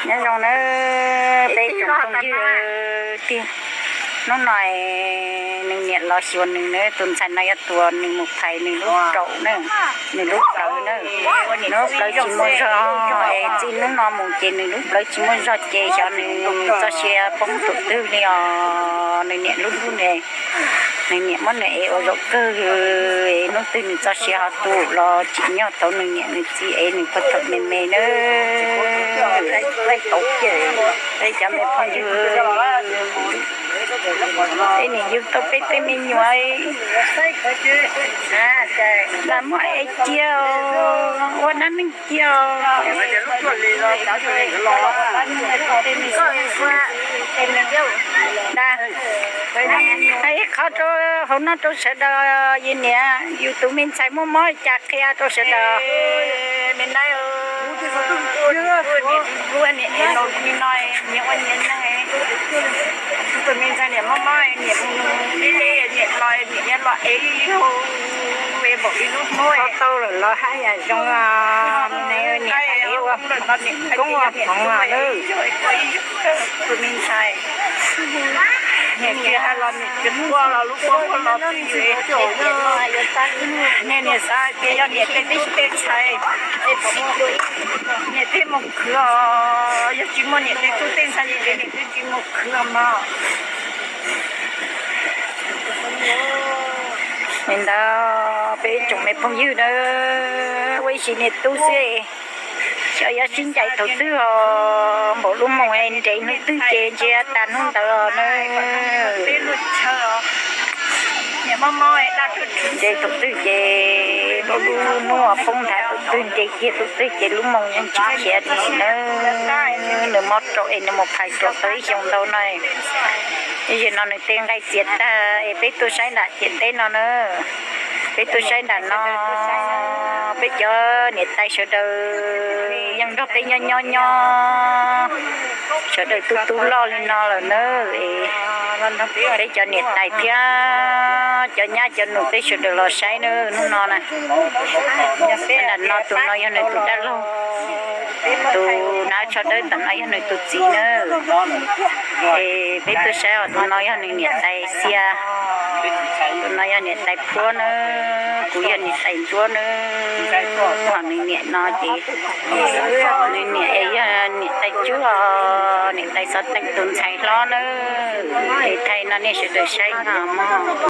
Nyob zoo nawb peb tsoom phooj ywg tiag. Hnub no nws niam los xyuas nws na, tus ntxhais no yog tus nws mus phais nws lub raum na, nws lub plawv na. Nws lub plawv tsis muaj zog es txij hnub no mus ces nws lub plawv tsis muaj zog ces xyov nws txoj sia poob thaum twg li os. Nws niam lub hnub ne, nws niam muab nws ev ua zaum kawg, hnub twg nws txoj sia ho tu los tsim nyog tau nws niam nws txiv ev nws puag thaum me me nawb. Peb cov me phooj ywg, peb niam yug tau peb tej me nyuam, lam muab ev cia, ua dab neeg cia. Hais ib qho rau hauv no rau sawv daws, yus niam yus tus me ntxhais muaj mob cas qhia rau sawv daws. Tus me ntxhais niam mob mob, niam mus li li, niam los niam yuav los ev li li, npaum li lub hnub tau lawm los haj yam zoo, niam ev ua koob ua hmoov nawb. Tus me ntxhais niam tsis hais los niam tsis quaj los lub kua muag los twj ywm. Niam xav hais tias yog niam tej tub tej ntxhais, niam thiaj mus khwv os, yog tsis muaj niam tej tub tej ntxhais ces niam twb tsis mus khwv mog. Li ntawd peb tsoom me phooj ywg nawb, ua ib sim niam tub xwb, xyov yuav sib ncaim thaum twg os, npaum lub moos nres hnub twg ces ntsia tas hnub ntawd os nawb. Nres thaum twg ces npaum lub hnub poob nthav thaum twg, nres kiag thaum twg ces lub moos yeej tsis khiav li nawb. Nws mob raum es nws mus phais raum tau ib xyoos ntau no, ib zaug no nws tej nqaij txias tag es peb tuaj saib nram ciam teb no na. Peb tuaj saib nram no, peb cov niam tais sawv daws yeej nrog peb nyob nyob nyob, sawv daws tu tu loj li no lawm na. Peb cov niam tais thiab cov nyab cov nus peb sawv daws los saib na hnub no na. Nram no tus no yog nws tus dab laug, tus hnav tsho dawb tom no yog nws tus txiv na. Es peb tuaj saib os, tus no yog nws niam tais Xia, tus no yog niam tais Phuab na, kuv yog niam tais Ntsuab na. Ho nws niam no ces nws niam es yog niam tais Cuab, niam tais Xov Teem tus ntxhais hlob na. Es thaij no nej sawv daws saib no mog.